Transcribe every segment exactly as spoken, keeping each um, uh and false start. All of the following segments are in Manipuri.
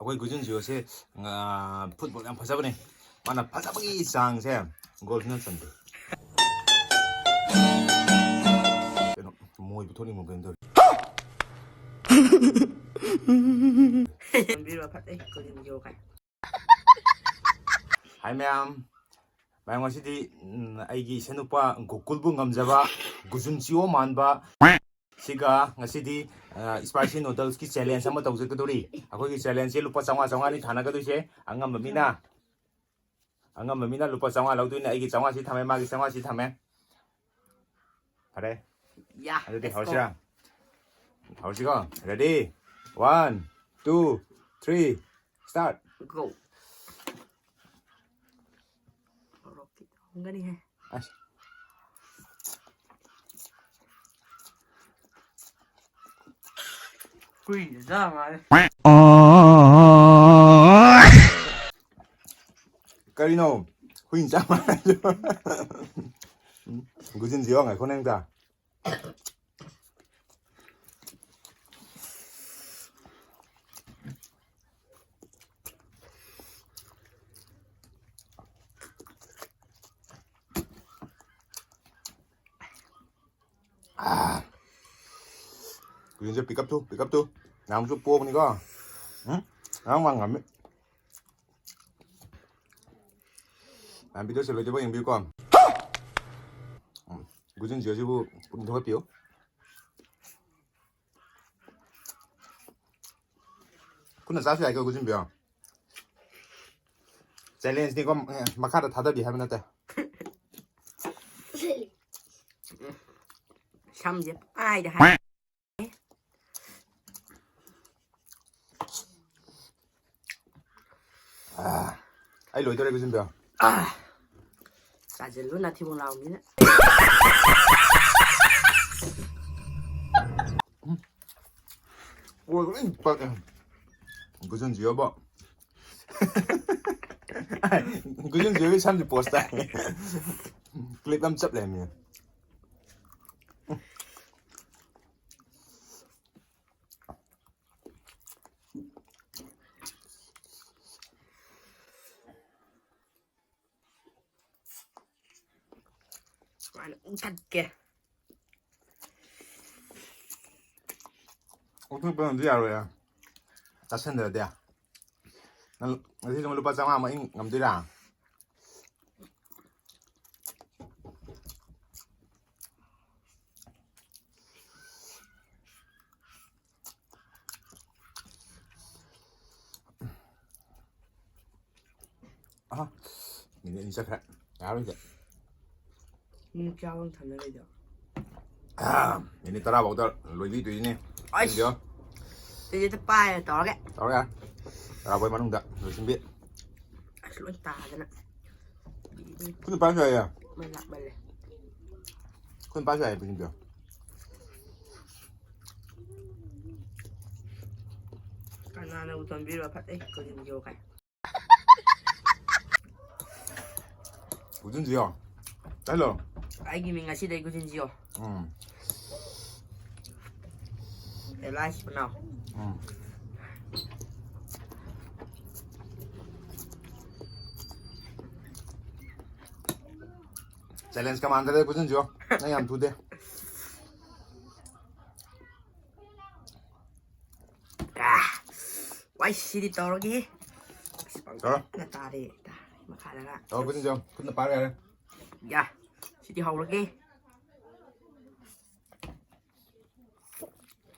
ꯑꯩꯈꯣꯏ ꯒꯨꯖꯨꯟ ꯖꯤꯑꯣꯁꯦ, ꯐꯨꯠꯕꯣꯜ ꯌꯥꯝ ꯐꯖꯕꯅꯦ꯫ ꯃꯥꯅ ꯐꯖꯕꯒꯤ ꯆꯥꯡꯁꯦ ꯒꯣꯜꯁꯤꯅ ꯆꯟꯗꯦ꯫ ꯀꯩꯅꯣ, ꯃꯣꯏ ꯄꯨꯊꯣꯛꯅꯤꯡꯕ ꯀꯩꯅꯣ ꯇꯧꯔꯤ꯫ ꯈꯟꯕꯤꯔꯣ ꯐꯠꯇꯦ ꯒꯨꯖꯨꯟ ꯖꯤꯑꯣ ꯀꯥꯏ꯫ ꯍꯥꯏ ꯃꯌꯥꯝ, ꯃꯌꯥꯝ ꯉꯁꯤꯗꯤ, ꯎꯝ, ꯑꯩꯒꯤ ꯏꯁꯩ ꯅꯨꯄꯥ ꯒꯣꯀꯨꯜꯕꯨ ꯉꯝꯖꯕ ꯒꯨꯖꯨꯟ ꯖꯤꯑꯣ ꯃꯥꯟꯕ ꯁꯤꯒ ꯉꯁꯤꯗꯤ, ꯑ, spicy noodlesꯀꯤ challenge ꯑꯃ ꯇꯧꯖꯒꯗꯧꯔꯤ꯫ ꯑꯩꯈꯣꯏꯒꯤ challengeꯁꯦ ꯂꯨꯄꯥ ꯆꯥꯝꯃꯉꯥ ꯆꯥꯝꯃꯉꯥꯅꯤ ꯊꯥꯅꯒꯗꯣꯏꯁꯦ꯫ ꯑꯉꯝꯕ ꯃꯤꯅ, ꯑꯉꯝꯕ ꯃꯤꯅ ꯂꯨꯄꯥ ꯆꯥꯝꯃꯉꯥ ꯂꯧꯗꯣꯏꯅꯦ꯫ ꯑꯩꯒꯤ ꯆꯥꯝꯃꯉꯥꯁꯤ ꯊꯝꯃꯦ, ꯃꯥꯒꯤ ꯆꯥꯝꯃꯉꯥꯁꯤ ꯊꯝꯃꯦ꯫ ꯐꯔꯦ꯫ Yeah, ꯑꯗꯨꯗꯤ let's go. ꯍꯧꯔꯁꯤꯔꯥ? ꯍꯧꯔꯁꯤꯀꯣ꯫ Ready? One, two, three, start. Go. ꯃꯣꯔꯣꯛꯇꯤ ꯊꯣꯡꯒꯅꯤꯍꯦ꯫ ꯑꯁ꯫ ꯀꯨꯏꯅ ꯆꯥ ꯃꯥꯜꯂꯦ꯫ ꯀꯔꯤꯅꯣ? ꯍꯨꯏꯅ ꯆꯥ ꯃꯥꯜꯂꯦ꯫ ꯎꯝ, ꯒꯨꯖꯤꯟꯁꯤ ꯌꯦꯡꯉꯣ, ꯉꯥꯏꯈꯣ ꯅꯪꯗ꯫ ꯀꯨꯏꯟꯁꯦ pick up ꯇꯨ, pick up ꯇꯨ꯫ ꯅꯍꯥꯟꯃꯨꯛꯁꯨ ꯄꯣꯛꯄꯅꯤꯀꯣ꯫ ꯎꯝ? ꯉꯔꯥꯡ ꯃꯥ ꯉꯝꯃꯤ꯫ ꯃꯌꯥꯝ videoꯁꯦ ꯂꯣꯏꯗ꯭ꯔꯤꯐꯥꯎ ꯌꯦꯡꯕꯤꯌꯨꯀꯣ꯫ ꯎꯝ, ꯒꯨꯖꯤꯟ ꯖꯤꯑꯣꯁꯤꯕꯨ ꯄꯨꯛꯅꯤꯡ ꯊꯧꯒꯠꯄꯤꯌꯨ꯫ ꯈꯨꯠꯅ ꯆꯥꯁꯨ ꯌꯥꯏꯀꯣ ꯒꯨꯖꯤꯟ ꯖꯤꯑꯣ꯫ Challengeꯅꯤꯀꯣ, ꯃꯈꯥꯗ ꯊꯥꯗꯕꯤ ꯍꯥꯏꯕ ꯅꯠꯇꯦ꯫ ꯁꯝꯁꯦ ꯄꯥꯏꯗ ꯍꯥꯏ꯫ ꯑꯥ, ꯑꯩ ꯂꯣꯏꯗꯣꯔꯦ ꯒꯨꯖꯤꯟ ꯖꯤꯑꯣ꯫ ꯆꯥꯁꯤꯜꯂꯨ ꯅꯥꯊꯤꯕꯣꯡ ꯂꯥꯎꯕꯅꯤꯅ꯫ ꯀꯣꯏꯒ ꯂꯣꯏ ꯄꯛꯑꯦ꯫ ꯒꯨꯖꯤꯟ ꯖꯤꯑꯣꯕꯣ꯫ ꯒꯨꯖꯤꯟ ꯖꯤꯑꯣꯒꯤ ꯁꯝꯁꯦ pose ꯇꯥꯏ꯫ Clip ꯑꯃ ꯆꯞ ꯂꯩꯔꯝꯃꯦ꯫ ꯃꯥꯅ ꯎꯊꯠꯀꯦ꯫ ꯎꯊꯠꯄꯅꯗꯤ ꯌꯥꯔꯣꯏꯌꯦ꯫ ꯆꯥꯁꯤꯟꯗ꯭ꯔꯗꯤ꯫ ꯅꯪ ꯉꯁꯤ ꯅꯪ ꯂꯨꯄꯥ ꯆꯥꯝꯃꯉꯥ ꯑꯃ ꯏꯪ ꯉꯝꯗꯣꯏꯔꯥ? ꯑꯍ, ꯃꯤꯅꯤꯠ ꯑꯅꯤ ꯆꯠꯈ꯭ꯔꯦ꯫ ꯌꯥꯔꯣꯏꯗ꯫ ꯃꯤꯅꯤꯠ ꯀꯌꯥ ꯋꯥꯡ ꯊꯝꯅ ꯂꯩꯗꯣ? ꯑꯥ, ꯃꯤꯅꯤꯠ ꯇꯔꯥ ꯐꯥꯎꯗ ꯂꯣꯏꯕꯤꯗꯣꯏꯅꯦ꯫ ꯑꯩꯁ! ꯁꯤꯗ ꯄꯥꯏꯔ ꯇꯧꯔꯒꯦ꯫ ꯇꯧꯔꯒꯦ꯫ ꯇꯔꯥꯐꯥꯎ ꯃꯅꯨꯡꯗ ꯂꯣꯏꯁꯤꯟꯕꯤ꯫ ꯑꯁ, ꯂꯣꯏ ꯇꯥꯗꯅ꯫ ꯈꯨꯠꯅ ꯄꯥꯏꯔꯁꯨ ꯌꯥꯏꯌꯦ꯫ ꯃꯩ ꯂꯥꯛꯃꯜꯂꯦ꯫ ꯈꯨꯠꯅ ꯄꯥꯏꯔꯁꯨ ꯌꯥꯏꯌꯦ, ꯄꯤꯁꯤꯟꯕꯤꯌꯣ꯫ ꯀꯅꯥꯅꯕꯨ ꯇꯝꯕꯤꯔꯣ? ꯐꯠꯇꯦ, ꯀꯔꯤꯅꯣ ꯀꯥꯏ꯫ ꯈꯨꯖꯤꯟꯁꯤꯌꯣ꯫ ꯆꯠꯂꯣ꯫ ꯑꯩꯒꯤ ꯃꯤꯡ ꯉꯁꯤꯗꯩ ꯈꯨꯖꯤꯟꯁꯤꯌꯣ꯫ ꯎꯝ꯫ ꯑꯦꯂꯥꯏꯁ ꯃꯅꯥꯎ꯫ ꯎꯝ꯫ ꯆꯦꯂꯦꯟꯖ ꯀꯃꯥꯟꯗꯔꯗ ꯈꯨꯖꯤꯟꯁꯤꯌꯣ꯫ ꯅꯪ ꯌꯥꯝ ꯊꯨꯗꯦ꯫ ꯑꯥ! ꯋꯥꯏ, ꯁꯤꯗꯤ ꯇꯧꯔꯒꯦ꯫ ꯑꯁ, ꯇꯧꯔꯣ꯫ ꯄꯪꯇꯥꯗ ꯇꯥꯔꯦ꯫ ꯇꯥꯔꯦ꯫ ꯃꯈꯥꯗꯒ꯫ ꯇꯧꯔꯣ, ꯈꯨꯠꯅ ꯆꯪꯉꯣ꯫ ꯈꯨꯠꯅ ꯄꯥꯏꯔꯣ ꯌꯥꯔꯦ꯫ ꯌꯥ꯫ ꯁꯤꯗꯤ ꯍꯧꯔꯒꯦ꯫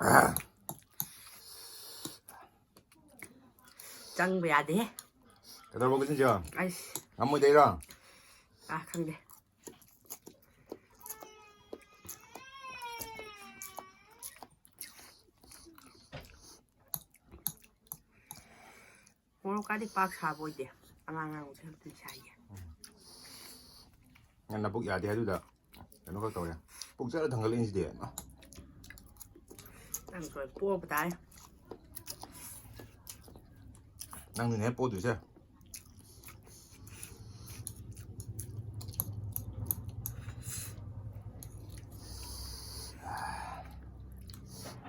ꯑꯥ꯫ ꯆꯪꯕ ꯌꯥꯗꯦꯍꯦ꯫ ꯀꯩꯗꯧꯔꯕ, ꯈꯨꯠꯅ ꯆꯪꯉꯣ? ꯑꯩꯁ꯫ ꯉꯝꯃꯣꯏꯗꯣꯏꯔꯣ? ꯑꯥ, ꯈꯪꯗꯦ꯫ ꯃꯣꯔꯣꯛꯀꯥꯗꯤ ꯄꯥꯛ ꯁꯥꯕ ꯑꯣꯏꯗꯦ꯫ ꯑꯉꯥꯡ ꯑꯉꯥꯡꯕꯁꯦ ꯈꯛꯇꯅꯤ ꯁꯥꯏꯁꯦ꯫ ꯅꯪ ꯅꯕꯨꯛ ꯌꯥꯗꯦ ꯍꯥꯏꯗꯨꯗ ꯀꯩꯅꯣ ꯈꯔ ꯇꯧꯔꯦ꯫ ꯄꯨꯛ ꯆꯔ ꯊꯥꯡꯒꯠꯂꯛꯏꯁꯤꯗꯤ꯫ ꯅꯪ ꯁꯣꯏ ꯄꯣꯕ ꯇꯥꯔꯦ꯫ ꯅꯪꯅꯤꯅꯦ ꯄꯣꯗꯣꯏꯁꯦ꯫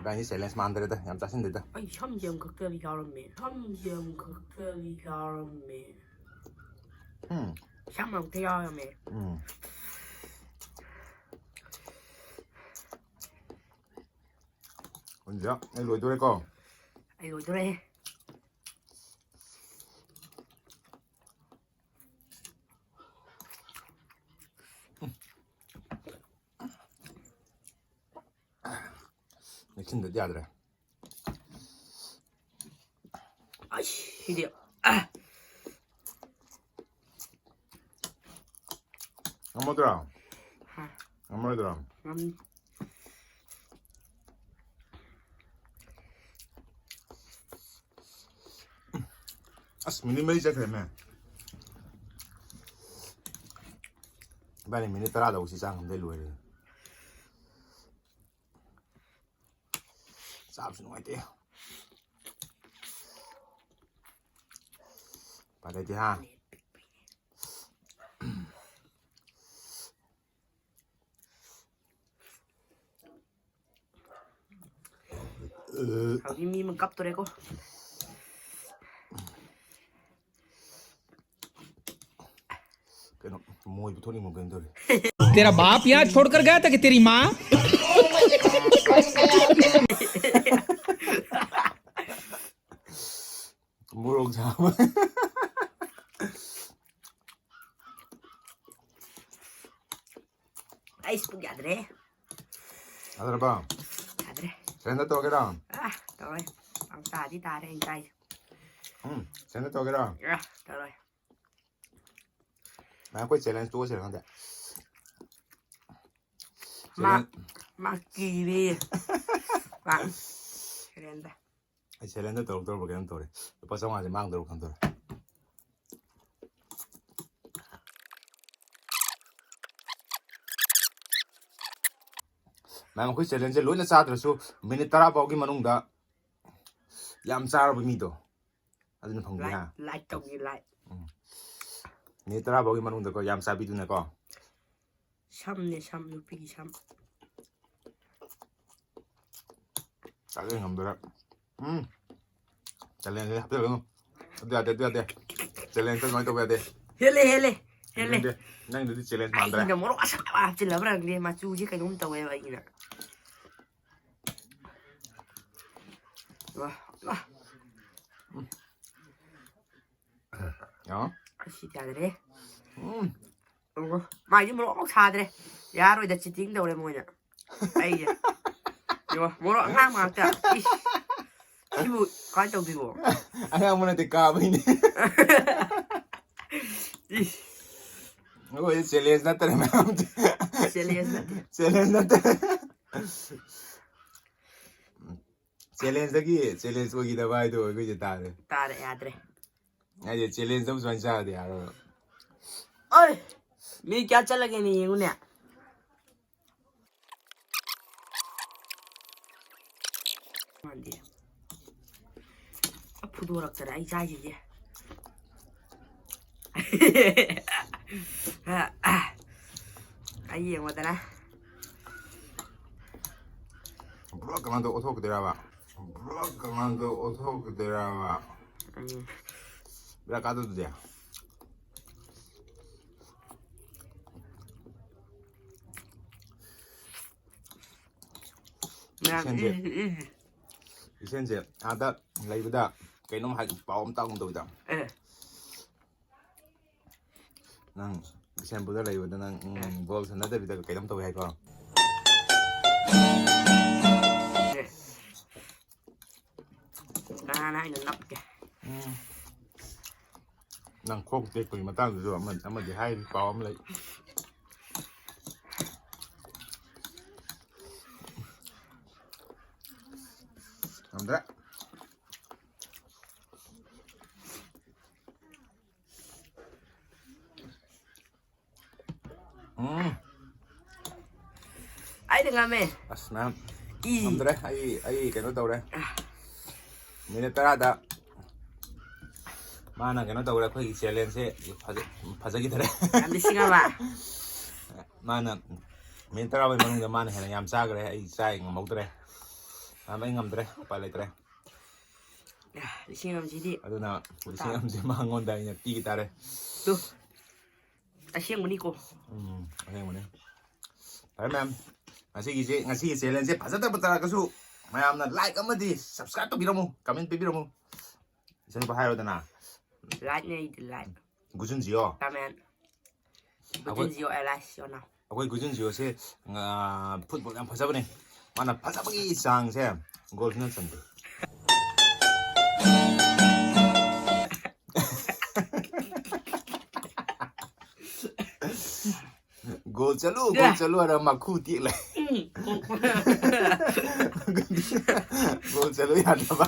ꯏꯕꯥꯅꯤ ꯆꯦꯂꯦꯟꯖ ꯃꯥꯟꯗ꯭ꯔꯦꯗ, ꯌꯥꯝ ꯆꯥꯁꯤꯟꯗꯦꯗ꯫ ꯑꯩ ꯁꯝꯁꯦ ꯑꯃꯈꯛꯇꯗꯤ ꯌꯥꯎꯔꯝꯃꯦ꯫ ꯁꯝꯁꯦ ꯑꯃꯈꯛꯇꯗꯤ ꯌꯥꯎꯔꯝꯃꯦ꯫ ꯎꯝ꯫ ꯁꯝ ꯑꯃꯨꯛꯇ ꯌꯥꯎꯔꯝꯃꯦ꯫ ꯎꯝ꯫ ꯌꯥ, ꯑꯩ ꯂꯣꯏꯗꯣꯔꯦꯀꯣ꯫ ꯑꯩ ꯂꯣꯏꯗꯣꯔꯦ꯫ ꯅꯦꯛꯁꯤꯟꯗꯗꯤ ꯌꯥꯗ꯭ꯔꯦ꯫ ꯑꯩꯁ, ꯁꯤꯗꯤ꯫ ꯑ꯫ ꯉꯝꯃꯗ꯭ꯔꯣ? ꯍꯥ? ꯉꯝꯃꯔꯣꯏꯗ꯭ꯔꯣ? ꯉꯝꯅꯤ꯫ ꯑꯁ, ꯃꯤꯅꯤꯠ ꯃꯔꯤ ꯆꯠꯈ꯭ꯔꯦꯃꯦ꯫ ꯏꯕꯥꯅꯤ ꯃꯤꯅꯤꯠ ꯇꯔꯥꯗ ꯁꯤ ꯆꯥ ꯉꯝꯗ ꯂꯣꯏꯔꯦ꯫ ꯆꯥꯕꯁꯨ ꯅꯨꯡꯉꯥꯏꯇꯦ꯫ ꯎꯄꯥꯏ ꯂꯩꯇꯦ ꯍꯥ꯫ ꯍꯧꯖꯤꯛ ꯃꯤ ꯑꯃ ꯀꯞꯇꯣꯔꯦꯀꯣ꯫ ꯀꯩꯅꯣ, ꯃꯣꯏ ꯄꯨꯊꯣꯛꯅꯤꯡꯕ ꯀꯩꯅꯣ ꯇꯧꯔꯤ꯫ तेरा बाप यहाँ छोड़कर गया था कि तेरी माँ? ꯃꯣꯔꯣꯛ ꯁꯥꯕ꯫ ꯑꯩꯁ, ꯄꯨꯛ ꯌꯥꯗ꯭ꯔꯦ꯫ ꯌꯥꯗ꯭ꯔꯕ? ꯌꯥꯗ꯭ꯔꯦ꯫ ꯁꯔꯦꯟꯗꯔ ꯇꯧꯔꯒꯦꯔꯣ? ꯑ, ꯇꯧꯔꯣꯏ꯫ ꯄꯪꯇꯥꯗꯤ ꯇꯥꯔꯦ ꯑꯩꯅ ꯇꯥꯏꯁꯦ꯫ ꯎꯝ, ꯁꯔꯦꯟꯗꯔ ꯇꯧꯔꯒꯦꯔꯣ? ꯑ, ꯇꯧꯔꯣꯏ꯫ ꯃꯥ ꯑꯩꯈꯣꯏ ꯆꯦꯂꯦꯟꯖ ꯇꯣꯛꯑꯁꯤꯔ ꯈꯪꯗꯦ꯫ ꯃꯥ, ꯆꯦꯂꯦꯟꯖ ꯃꯥ ꯀꯤꯔꯦ꯫ ꯃꯥ, ꯁꯔꯦꯟꯗꯔ꯫ ꯑꯩ ꯁꯦꯂꯦꯟꯗꯔ ꯇꯧꯔꯛꯇꯧꯔꯕ ꯀꯩꯅꯣꯝ ꯇꯧꯔꯦ꯫ ꯂꯨꯄꯥ ꯆꯥꯝꯃꯉꯥꯁꯦ ꯃꯥꯡꯗꯧꯔꯕ ꯈꯪꯗꯧꯔꯦ꯫ ꯃꯌꯥꯝ, ꯑꯩꯈꯣꯏ ꯆꯦꯂꯦꯟꯖꯁꯦ ꯂꯣꯏꯅ ꯆꯥꯗ꯭ꯔꯁꯨ ꯃꯤꯅꯤꯠ ꯇꯔꯥ ꯐꯥꯎꯒꯤ ꯃꯅꯨꯡꯗ ꯌꯥꯝ ꯆꯥꯔꯕ ꯃꯤꯗꯣ ꯑꯗꯨꯅ ꯐꯪꯗꯣꯏꯅꯦ꯫ ꯂꯥꯏꯛ, ꯂꯥꯏꯛ ꯇꯧꯕꯤ, ꯂꯥꯏꯛ꯫ ꯎꯝ꯫ ꯃꯤꯅꯤꯠ ꯇꯔꯥ ꯐꯥꯎꯒꯤ ꯃꯅꯨꯡꯗꯀꯣ ꯌꯥꯝ ꯆꯥꯕꯤꯗꯨꯅꯀꯣ꯫ ꯁꯝꯅꯦ, ꯁꯝ, ꯅꯨꯄꯤꯒꯤ ꯁꯝ꯫ ꯆꯥꯒꯦ ꯉꯝꯗꯣꯏꯔꯥ? ꯎꯝ꯫ ꯆꯦꯂꯦꯟꯖꯁꯦ ꯍꯥꯞꯆꯤꯜꯂꯒꯅꯨ꯫ ꯑꯗꯨ ꯌꯥꯗꯦ, ꯑꯗꯨ ꯌꯥꯗꯦ꯫ ꯆꯦꯂꯦꯟꯖꯇ ꯑꯗꯨꯃꯥꯏꯅ ꯇꯧꯕ ꯌꯥꯗꯦ꯫ ꯍꯦꯜꯂꯦ, ꯍꯦꯜꯂꯦ, ꯍꯦꯜꯂꯦ꯫ ꯅꯪꯗꯤ, ꯅꯪꯗꯨꯗꯤ ꯆꯦꯂꯦꯟꯖ ꯃꯥꯟꯗ꯭ꯔꯦ꯫ ꯑꯩꯅ ꯃꯣꯔꯣꯛ ꯑꯁꯥꯕ ꯍꯥꯞꯆꯤꯜꯂꯕ꯭ꯔꯥ ꯈꯪꯗꯦ, ꯃꯆꯨꯁꯦ ꯀꯩꯅꯣꯝ ꯇꯧꯋꯦꯕ ꯑꯩꯒꯤꯅ꯫ ꯋꯥ, ꯋꯥ꯫ ꯌꯥ꯫ ꯑꯁꯤ ꯌꯥꯗ꯭ꯔꯦ꯫ ꯎꯝ꯫ ꯑꯣ, ꯃꯥꯏꯗꯤ ꯃꯣꯔꯣꯛ ꯑꯃꯨꯛ ꯁꯥꯗ꯭ꯔꯦ꯫ ꯌꯥꯔꯣꯏꯗ, cheating ꯇꯧꯔꯦ ꯃꯣꯏꯅ꯫ ꯑꯩꯁꯦ꯫ ꯌꯦꯡꯉꯣ, ꯃꯣꯔꯣꯛ ꯑꯉꯥꯡꯕ ꯉꯥꯛꯇ꯫ ꯏꯁ꯫ ꯁꯤꯕꯨ ꯀꯃꯥꯏꯅ ꯇꯧꯗꯣꯏꯅꯣ? ꯑꯉꯥꯡꯕ ꯅꯠꯇꯦ, ꯀꯥꯕꯩꯅꯦ꯫ ꯏꯁ꯫ ꯑꯩꯈꯣꯏꯗꯤ challenge ꯅꯠꯇ꯭ꯔꯦ ꯃꯌꯥꯝ꯫ Challenge ꯅꯠꯇꯦ꯫ Challenge ꯅꯠꯇ꯭ꯔꯦ꯫ Challengeꯗꯒꯤ challenge ꯑꯣꯏꯈꯤꯗꯕ ꯍꯥꯏꯗꯣ ꯑꯩꯈꯣꯏꯁꯦ ꯇꯥꯔꯦ꯫ ꯇꯥꯔꯦ, ꯌꯥꯗ꯭ꯔꯦ꯫ ꯍꯥꯏꯗꯤ challengeꯇꯕꯨ ꯁꯨꯃꯥꯏꯅ ꯆꯥꯔꯗꯤ ꯌꯥꯔꯣꯏ꯫ ꯑꯣꯏ! ꯃꯤ ꯀꯌꯥ ꯆꯠꯂꯒꯦꯅꯦ ꯌꯦꯡꯉꯨꯅꯦ꯫ ꯃꯥꯟꯗꯦ꯫ ꯐꯨꯗꯣꯔꯛꯇꯅ ꯑꯩ ꯆꯥꯏꯁꯤꯁꯦ꯫ ꯑꯩ ꯌꯦꯡꯉꯣꯗꯅ꯫ ꯕ꯭ꯔꯣꯛ ꯀꯃꯥꯏꯅ ꯇꯧ ꯑꯣꯠꯊꯣꯛꯀꯗꯣꯏꯔꯕ? ꯕ꯭ꯔꯣꯛ ꯀꯃꯥꯏꯅ ꯇꯧ ꯑꯣꯠꯊꯣꯛꯀꯗꯣꯏꯔꯕ? ꯎꯝ꯫ ꯕꯦꯔꯥ ꯀꯥꯗꯧꯗꯨꯗꯤ꯫ ꯃꯌꯥꯝ ꯏꯁꯦꯟꯁꯦ, ꯏꯁꯦꯟꯁꯦ ꯑꯥꯗ ꯂꯩꯕꯗ ꯀꯩꯅꯣꯝ ꯍꯥꯏ, ꯄꯥꯎ ꯑꯃ ꯇꯥꯒꯨꯝ ꯇꯧꯋꯤꯗ꯫ ꯑꯦ꯫ ꯅꯪ ꯕꯤꯁꯦꯝꯄꯨꯔꯗ ꯂꯩꯕꯗ ꯅꯪ, ꯎꯝ, ꯑꯦ꯫ Ball ꯁꯥꯟꯅꯗꯕꯤꯗ ꯀꯩꯅꯣꯝ ꯇꯧꯋꯦ ꯍꯥꯏꯀꯣ? ꯑꯦ꯫ ꯀꯅꯥꯅ ꯑꯩꯅ ꯅꯞꯀꯦ? ꯎꯝ꯫ ꯅꯪ ꯈꯣꯛ ꯇꯦꯛꯄꯒꯤ ꯃꯇꯥꯡꯗꯁꯨ ꯑꯃ-, ꯑꯃꯗꯤ ꯍꯥꯏꯔꯤ, ꯄꯥꯎ ꯑꯃ ꯂꯩ꯫ ꯉꯝꯗ꯭ꯔꯦ꯫ ꯎꯝ꯫ ꯑꯩꯗꯤ ꯉꯝꯃꯦ꯫ ꯑꯁ, ꯃꯌꯥꯝ ꯏ꯫ ꯉꯝꯗ꯭ꯔꯦ꯫ ꯑꯩ, ꯑꯩ ꯀꯩꯅꯣ ꯇꯧꯔꯦ꯫ Minute ꯇꯔꯥꯗ ꯃꯥꯅ ꯀꯩꯅꯣ ꯇꯧꯔꯦ꯫ ꯑꯩꯈꯣꯏꯒꯤ challengeꯁꯦ ꯐꯖ-, ꯐꯖꯈꯤꯗ꯭ꯔꯦ꯫ ꯌꯥꯝꯗꯤ ꯁꯤꯡꯉꯕ? ꯃꯥꯅ minute ꯇꯔꯥ ꯐꯥꯎꯒꯤ ꯃꯅꯨꯡꯗ ꯃꯥꯅ ꯍꯦꯟꯅ ꯌꯥꯝ ꯆꯥꯈ꯭ꯔꯦ꯫ ꯑꯩ ꯆꯥ ꯉꯝꯍꯧꯗ꯭ꯔꯦ꯫ ꯃꯌꯥꯝ, ꯑꯩ ꯉꯝꯗ꯭ꯔꯦ꯫ ꯎꯄꯥꯏ ꯂꯩꯇ꯭ꯔꯦ꯫ ꯂꯤꯁꯤꯡ ꯑꯃꯁꯤꯗꯤ ꯑꯗꯨꯅ ꯂꯤꯁꯤꯡ ꯑꯃꯁꯦ ꯃꯉꯣꯟꯗ ꯑꯩꯅ ꯄꯤꯒꯤ ꯇꯥꯔꯦ꯫ ꯇꯨ꯫ ꯑꯁꯦꯡꯕꯅꯤꯀꯣ꯫ ꯎꯝ, ꯑꯁꯦꯡꯕꯅꯤ꯫ ꯐꯔꯦ ꯃꯌꯥꯝ, ꯉꯁꯤꯒꯤꯁꯦ, ꯉꯁꯤꯒꯤ challengeꯁꯦ ꯐꯖꯗꯕ ꯇꯥꯔꯒꯁꯨ ꯃꯌꯥꯝꯅ like ꯑꯃꯗꯤ subscribe ꯇꯧꯕꯤꯔꯝꯃꯨ, comment ꯄꯤꯕꯤꯔꯝꯃꯨ꯫ ꯏꯆꯟꯅꯨꯄꯥ ꯍꯥꯏꯔꯣꯗꯅ꯫ Like ꯅꯦ ꯑꯩꯗꯤ like꯫ ꯒꯨꯖꯨꯟ ꯖꯤꯑꯣ꯫ Comment꯫ ꯒꯨꯖꯨꯟ ꯖꯤꯑꯣ ꯑꯦꯂꯥꯏꯁ ꯌꯣꯅꯥ꯫ ꯑꯩꯈꯣꯏ ꯒꯨꯖꯨꯟ ꯖꯤꯑꯣꯁꯦ ꯐꯨꯠꯕꯣꯜ ꯌꯥꯝ ꯐꯖꯕꯅꯦ꯫ ꯃꯥꯅ ꯐꯖꯕꯒꯤ ꯆꯥꯡꯁꯦ ꯒꯣꯜꯁꯤꯅ ꯆꯟꯗꯦ꯫ ꯒꯣꯜ ꯆꯠꯂꯨ, ꯒꯣꯜ ꯆꯠꯂꯨ ꯍꯥꯏꯔ ꯃꯈꯨ ꯇꯦꯛꯂꯦ꯫ ꯒꯣꯜ ꯆꯠꯂꯨ ꯌꯥꯗꯕ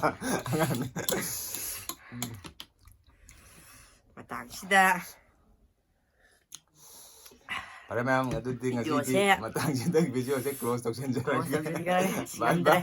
ꯑꯉꯥꯡꯅꯦ꯫ ꯃꯇꯥꯡꯁꯤꯗ ꯐꯔꯦ ꯃꯌꯥꯝ, ꯑꯗꯨꯗꯤ ꯉꯁꯤꯗꯤ ꯚꯤꯗꯤꯑꯣꯁꯦ ꯃꯇꯥꯡꯁꯤꯗ ꯚꯤꯗꯤꯑꯣꯁꯦ close close ꯇꯧꯁꯤꯟꯖꯔꯒꯦ꯫ ꯇꯧꯁꯤꯟꯈ꯭ꯔꯦ꯫ Bye bye꯫